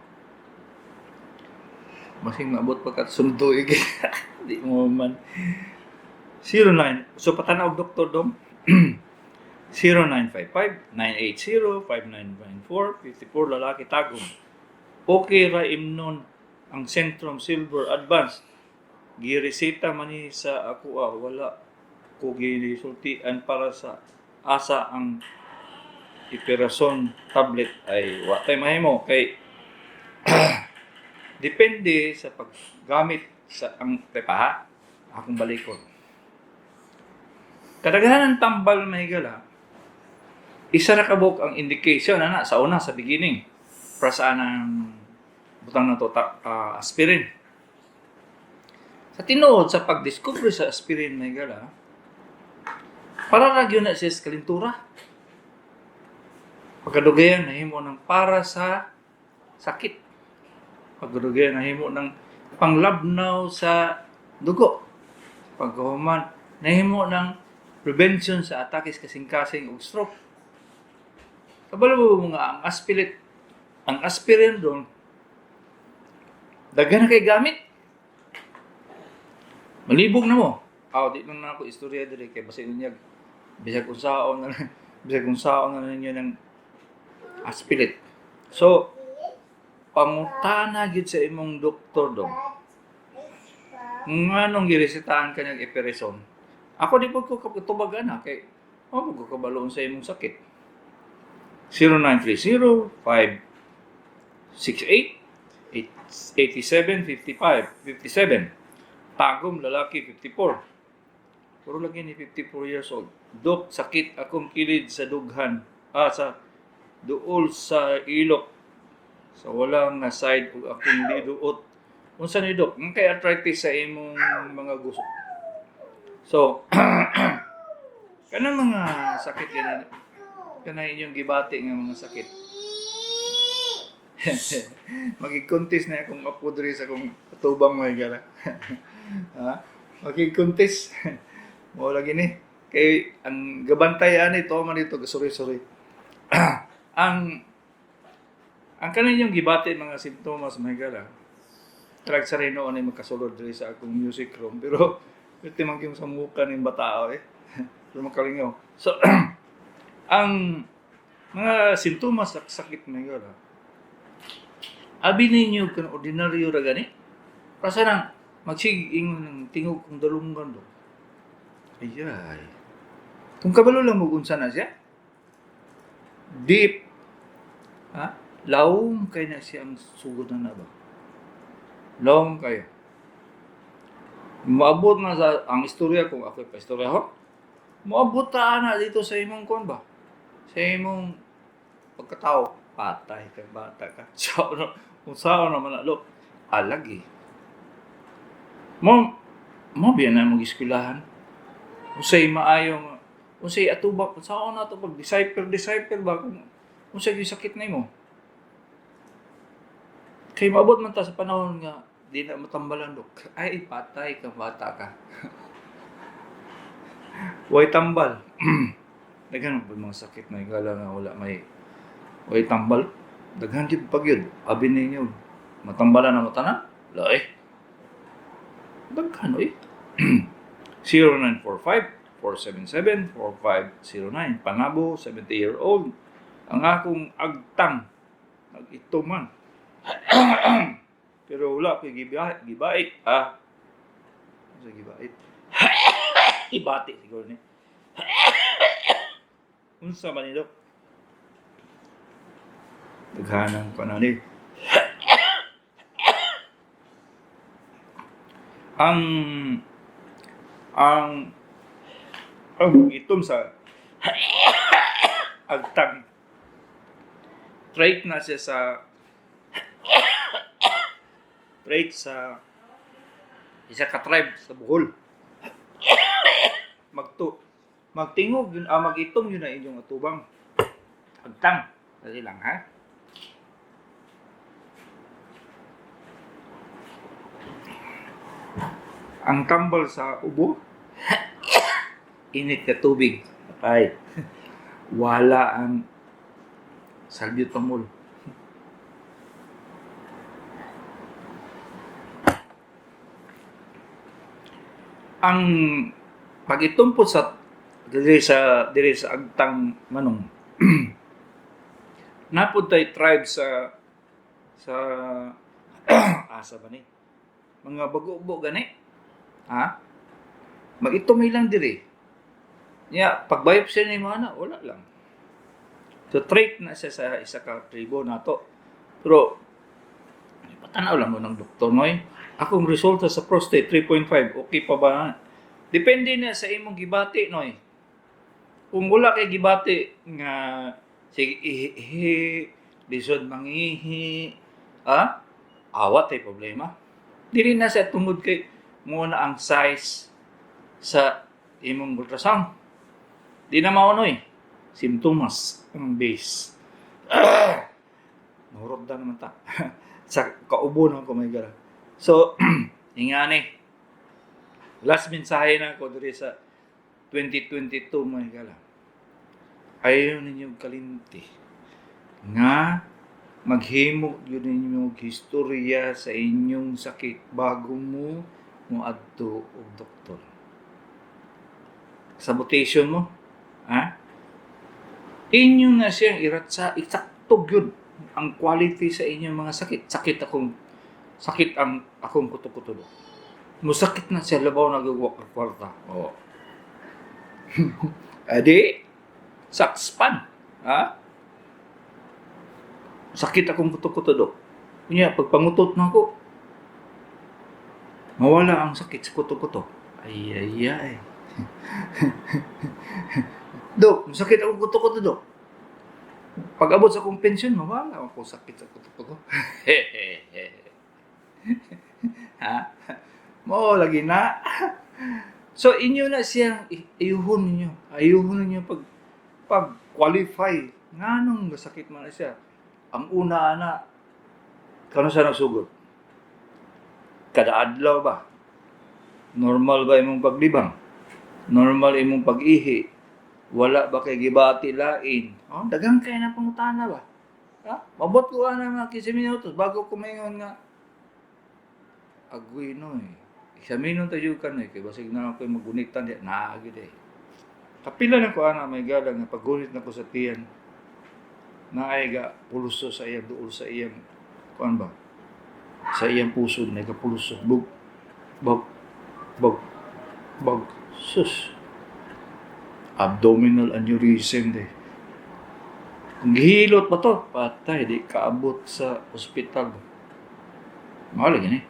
masing maabot pa ka sundo. Di mo man. 09, so patanaw doktor dom. 0955 980 5994 54 lalaki Tagum. Okay ra imnon ang Centrum Silver Advance. Gireseta man ni sa ako, wala ko gisultian para sa asa ang ipirason tablet. Ay, wa tay mahimo kay depende sa paggamit sa ang tepa ha, akong balikon. Kadaghanan ng tambal mahigala, isa ra kabuk ang indication ana sa una, sa beginning, para sa anang butang na to aspirin. Sa tinuod, sa pag-discover sa aspirin mahigala, para ra gyud na siya sa kalintura. Pagkadugayan, nahimo ng para sa sakit. Pagkadugayan nahimo ng panglabnaw sa dugo. Pagkahuman nahimo ng prevention sa atake sa kasing-kasing ug stroke. Kabalo mo mga ang aspirin, ang aspirin doon, daghan na kay gamit. Malibog na mo. Aw, di lang na ako istorya diri kay basin niya bisag unsaon na bisag unsaon na ninyo ng aspirin. So, pangutana gyud sa imong doktor dong. Nganong giresetahan ka niyang eperison? Ako di po ko kapatubag ana kay mo ko kabaloon sa imong sakit. 0930 568 87 55 57. Tagum lalaki 54. Puro lagi ni 54 years old. Dok, sakit akong kilid sa dughan. Ah, sa duol sa ilok. Sa wala nga side ug akong liduot. Unsa ni Dok? Ang kay arthritis sa imong mga gusok. So, kanang mga sakit yan, kanang inyong gibati nga mga sakit. Magigkuntis na akong apo diri sa akong atubang mga higala. Ha? Magigkuntis. Mao lagi ni. Kay ang gabantay ani to man dito, sorry sorry. ang ang kaninyong gibati mga simptomas mga higala. Trag sa rin noon ay magkasulod diri sa akong music room pero ito man yung sa muka ng batao eh. Pero makalingaw. So ang mga simptomas sa sakit mga higala. Abi ninyo kan ordinaryo ra gani. Rasa nang magsig ingon ng tingog kong dalunggan do. Ayay. Kung kabalo lang mo unsa na siya. Deep. Ha? Lawom kay na siya ang sugod na na ba? Lawom kayo. Moabot na sa ang istorya kung ako pa istorya ho. Moabot ta na dito sa imong kon ba? Sa imong pagkatao. Patay ka, bata ka. So, no, kung saan naman na, look, alagi. Mo, mo biyan na mong eskwelahan. Unsay maayo nga, unsay atubak, saan na to pag decipher, decipher ba kung unsay gyud sakit nimo. Kay maabot man ta sa panahon nga di na matambalan dok. Ay patay ka bata ka. Way tambal. Daghan pa mga sakit na higala nga wala may way tambal. Daghan gyud pag yun. Abi ninyo matambalan na mo tanan. Lae. Daghan oy. 0945 477 4509. Panabo, 70-year-old. Ang akong agtang nag-ituman. Pero wala ko'y gibait. Ah. Sa gibait. Ibati siguro ni. Unsa man ni Dok? Daghanan pa na ni. Ang ang ang itom sa agtang trait na siya sa trait sa isa ka tribe sa Bohol. Magtu magtingog yun, magitom yun na inyong atubang agtang. Dali lang ha. Ang tambal sa ubo, init na tubig. Patay. Wala ang salbutamol. Ang pag-itumpod sa diri sa agtang manong napud tay tribe sa sa asa ba ni mga bago-ubo gani ha mag-itumay lang diri nya pag biopsy ni mga na wala lang. So trait na siya sa isa ka tribo nato pero patanaw lang mo ng doktor noy. Akong resulta sa prostate 3.5, okay pa ba? Depende na sa imong gibati noy. Kung wala kay gibati nga sige ihi, lisod mangihi, ah, awat ay problema. Dili na siya tungod kay mo na ang size sa imong ultrasound. Di na mao noy. Simptomas ang base. Nahurot Kwarda naman ta. Sa kaubo na ako, mga higala. So, ingani. Last mensahe na ako diri sa 2022, mga higala. Ayaw ninyo kalimti nga maghimo yun ninyo og historya sa inyong sakit bago mo moadto og doktor. Sabotation mo? Ha? Inyo na siyang iratsa, isaktog yun ang quality sa inyong mga sakit. Sakit ang akong kuto-kuto do. Musakit na siya labaw nagugwak ang kwarta. Oo. Adi, sakspan. Ha? Sakit akong kuto-kuto do. Kunya, pagpangutot na ako, mawala ang sakit sa kuto-kuto. Ay, ay, ay. Dok, masakit akong kuto-kuto, Dok. Pag abot sa akong pensyon, mawala ako sakit sa kuto-kuto. Ha? Mo lagi na. So inyo na siyang ayuhon ninyo. Ayuhon ninyo pag qualify nganong gasakit man na siya. Ang una ana kano sa nagsugod? Kada adlaw ba? Normal ba imong paglibang? Normal imong pag-ihi? Wala ba kay gibati lain? Oh, daghang kay na pangutana ba? Ha? Mabot ko ana mga 15 minutos bago ko maingon nga agoy no eh. Examinon tayo ka no eh. Kay basig na ako magunitan di naa gid eh. Kapila na ko ana, may galang nga paggunit na ko sa tiyan. Naay ga pulso sa iyang duol, sa iyang kuan ba? Sa iyang puso na ga pulso. Bug bug bug bug, sus. Abdominal aneurysm de. Kung gihilot ba to, patay, di kaabot sa ospital. Mahal gini.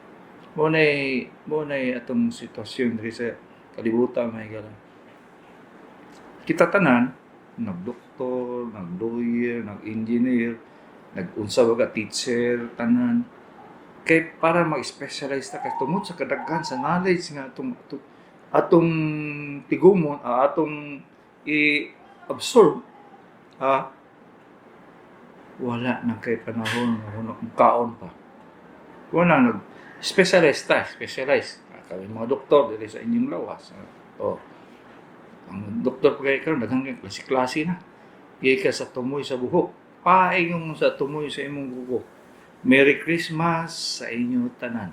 Mo na atong sitwasyon diri sa kalibutan, mga higala. Kita tanan, nagdoktor, nag-lawyer, nag-engineer, nag-unsa ba ka, teacher, tanan. Kay para mag-specialize ta kay tungod sa kadaghan sa knowledge nga atong tigumon, atong i-absorb, wala na kay panahon nga hunok kaon pa. Wala nag specialize ta, specialize. Kami mga doktor diri sa inyong lawas. Oh. Ang doktor pa kay karon daghan kay klase-klase na. Gikan sa tumoy sa buhok, paingon sa tumoy sa imong kuko. Merry Christmas sa inyo tanan.